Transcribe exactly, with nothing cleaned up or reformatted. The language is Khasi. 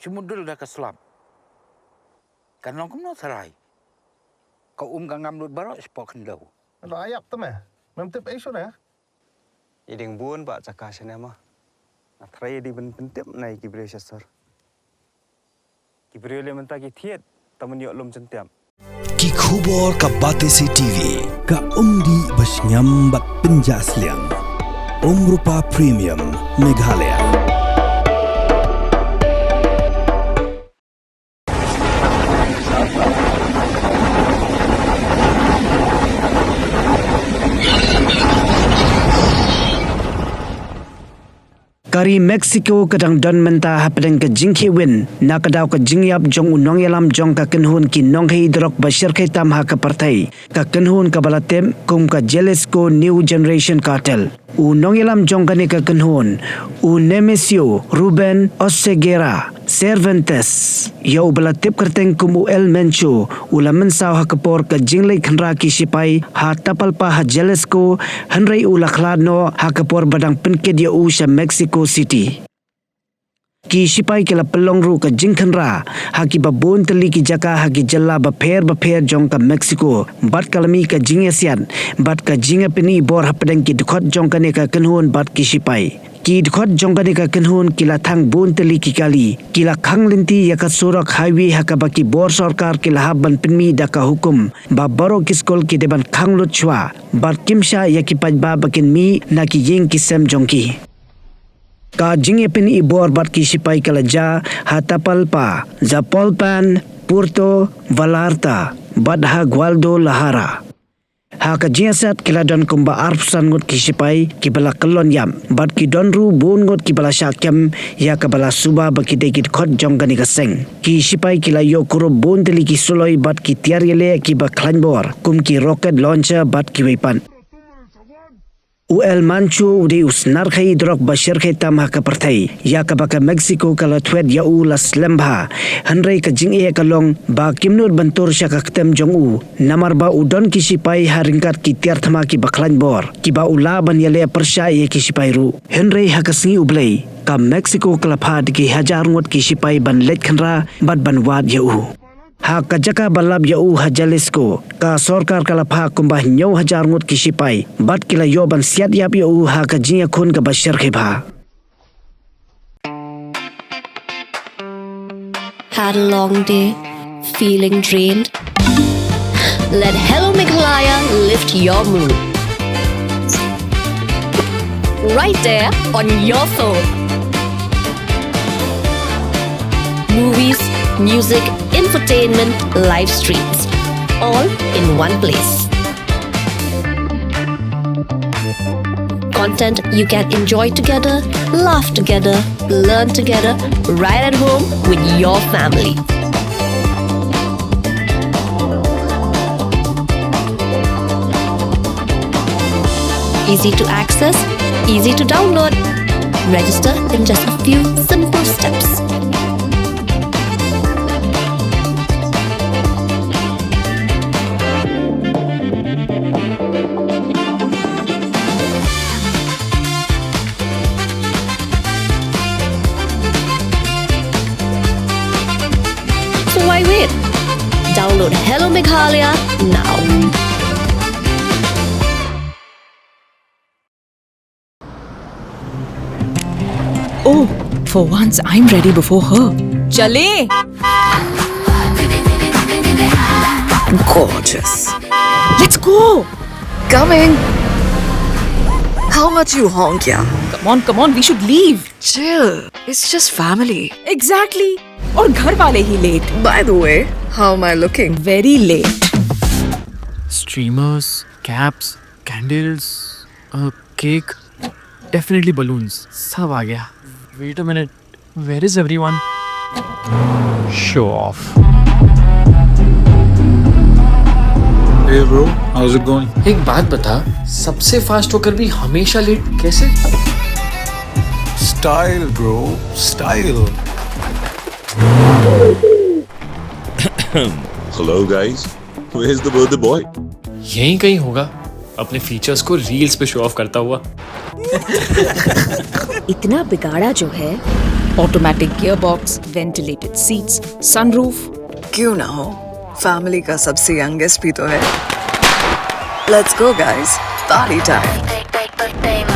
Te mut dul da ka slap. Kan long kumno tharai. Ka um ka ngam lut baroh shapoh khyndew. Lo ayap te me. Mem tip ei shuh ne? I ding bun ba jaka shane ma. Nga tharai i ding ban pyntip na i ki briew sha sor. Ki briew le mynta ki thied, ta man ïoh lum jyntiap. Ki khubor ka Batesi T V, ka umdih ba shngiam bad pynjah sliang. Umrupa Premium, Meghalaya. Ka ri Mexico ka dang don mynta hapdeng ka jingkhih win na ka daw ka jingïap jong u nongïalam jong ka kynhun ki nongkhie drok ba shyrkhei tam ha ka pyrthei, ka kynhun kaba la tip kum ka Jalisco New Generation Cartel. U nongïalam jong kane ka kynhun, u Nemesio Ruben Oseguera Cervantes, ïa uba la tip kyrteng kum u El Mencho, u la mynsaw ha ka por ka jingleit khynra ki shipai ha Tapalpa ha Jalisco, hynrei u la khlad noh ha ka por ba dang pynkit ïa u sha Mexico City. Ki shipai ki la pynlong ruh ka jingkhynra ha kiba bun tylli ki jaka ha ki jylla bapher bapher jong ka Mexico, bad ka la mih ka jingïasiat bad ka jingïapyni bor hapdeng ki dkhot jong kane ka kynhun bad ki shipai. Ki dkhot jong kane ka kynhun ki la thang bun tylli ki kali, ki la khang lynti ïa ka surok highway ha kaba ki bor sorkar ki la hap ban pynmih da ka hukum ba baroh ki skul ki dei ban khang lut shuwa bad kim shah ïa ki paidbah ba kin mih na ki ïing ki sem jong ki. Ka jingïapyni bor bad ki shipai ka la jia ha Tapalpa, Zapopan, Puerto Vallarta bad ha Guadalajara. Ha ka jingïasiat ki la don kumba arphew san ngut ki shipai kiba la kyllon ïap bad ki don ruh bun ngut kiba la shah kem ïa kaba la suba ba ki dei ki dkhot jong kane ka seng. Ki shipai ki la ïoh kurup bun tylli ki suloi bad ki tiar ïaleh kiba khlaiñ bor kum ki rocket launcher bad kiwei pat. U El Mencho u dei u snar khaïi drok ba shyrkhei tam ha ka pyrthei, ïa kaba ka Mexico ka la thwet ïa u la slem bha. Hynrei ka jingeh ka long ba kim nud ban tur sha ka ktem jong u, namar ba u don ki shipai ha ryngkat ki tiar thma kiba khlaiñ bor, kiba u lah ban ïaleh pyrshah ïa ki shipai ruh. Hynrei ha ka sngi U Blei, ka Mexico ka la phah da ki hajar ngut ki shipai ban leit khynra bad ban wad ïa u. Ha ka jaka ba lap ïa u ha Jalisco, ka sorkar ka la phah kumba hynñiew hajar ngut ki shipai bad ki la ïoh ban siat ïap ïa u ha ka jingïakhun kaba shyrkhei bha. Had a long day? Feeling drained? Let Hello Meghalaya lift your mood. Right there on your phone. Movies, music, infotainment, live streams, all in one place. Content you can enjoy together, laugh together, learn together, right at home with your family. Easy to access, easy to download. Register in just a few simple steps. So why wait? Download Hello Meghalaya now. Oh, for once I'm ready before her. Chale! Gorgeous. Let's go! Coming! How much you honk, yeah? Come on, come on, we should leave. Chill. It's just family. Exactly. और घर वाले ही late. By the way, how am I looking? Very late. Streamers, caps, candles, a cake, definitely balloons. सब आ गया. Wait a minute. Where is everyone? Show off. Hey bro, how's it going? एक बात बता, सबसे फास्ट होकर भी हमेशा लेट कैसे? Style, bro, style. Hello guys, where's the birthday boy? यहीं कहीं होगा, अपने फीचर्स को रील्स पे शो ऑफ करता हुआ. इतना बिगाड़ा जो है. Automatic gearbox, ventilated seats, sunroof. क्यों ना हो, फैमिली का सबसे यंगेस्ट भी तो है। Let's go guys, party time.